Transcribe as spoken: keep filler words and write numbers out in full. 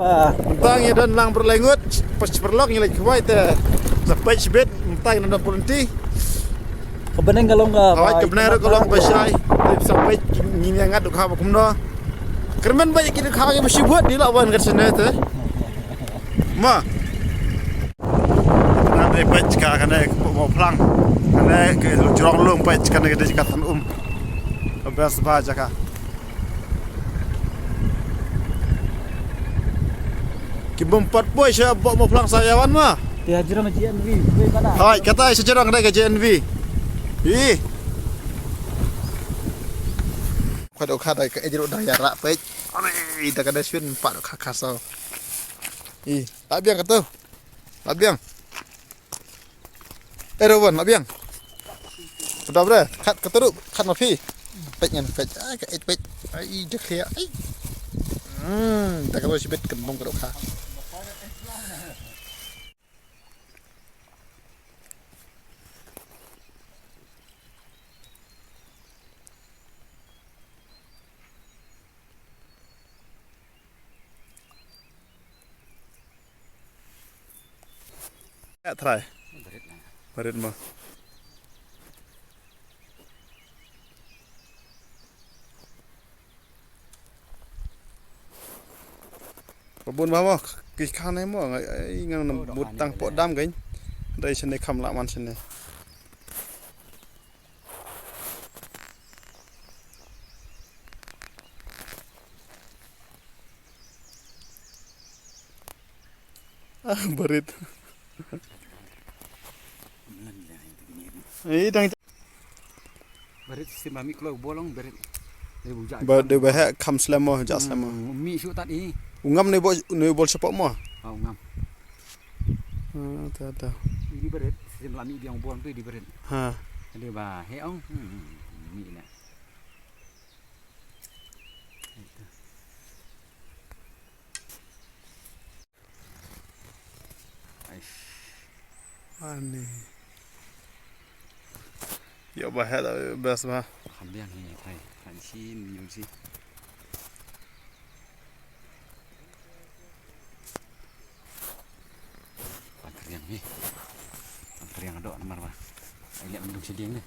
Mynta ngi don lang byrlai ngut, pas pyrlok ngi leit khwai te. Sa peit shibit, mynta ngi don pulenti. Ka bneng ka long ka, hawai, ka bneng ka long ba shai. Te sa peit ngi ngat dukha ba kumno. Kyrmen ba ki dukha ki ba shibut di la wan ka sene te. Ma. Kane peit ka kane ka pok mo phlang. Kane ka jrong lung peit kane ka dei ka than um. Ka best ba jaka. Ki bym pat poi sha bok mo phlang sa ïa wan ma. Te ha jrong J N V, wei mana? Hai, kata sha jrong dei ka J N V. Ih. Khat dei khat dei ka ejro dang ïa rak peit. Ani, da ka dei shin pat ka khaso. Ih, tak biang kata. Lah biang. Eh, Rowan, lah biang. Sudah bre, kat keteruk, kat mafi. Pet ngan, pet. Ah, ka et pet. Ai, dah kaya. Ai. Hmm, tak kata sibet kembang keruk ha. Ya, try. Barit mo. Babun ba mo, ki khane mo, ngai, ngai, ngan mut tang po dam gain. Dai sene kham la man sene. Ah, barit. Eh, dang. Barit, sima mi klo bolong barit. Ba de ba he kham slem mo, ja slem mo. Mi shu tat i. U ngam ne bo, ne bol sepak mo. Ah, u ngam. Ah, ta, ta. Ini barit, sim lami biang buang tu di barit. Ha. Dia ba, he ong. Hmm, hmm, hmm, ni lah. Aish. Ani. Yo ba he da best ba. Kham biang hi thai. Khan shin yum si. Pangkriang ni. Pangkriang dok namar ba. Ai lihat mendung seding ni.